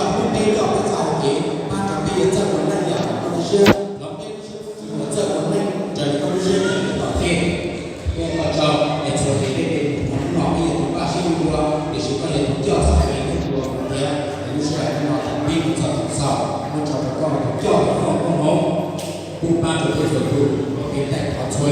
koj hlub peb, coj peb txoj hau kev, pab rau peb yuav txawj ua neej yam koj lub siab, hloov peb lub siab lub ntsws ua txawj ua neej raws li koj lub siab nyiam tom ntej. Ua koj tsaug es txhua tus tej kev mus hnub no peb yog tus npaj siab ua, tiam sis koj yog tus coj txoj kev mus ua tiav es lub sij hawm hnub no thaum pib mus txog thaum xaus, muab tso rau koj tus coj los koj koob hmoov, pub pab rau peb txhua tus ua kev teem qhov txhua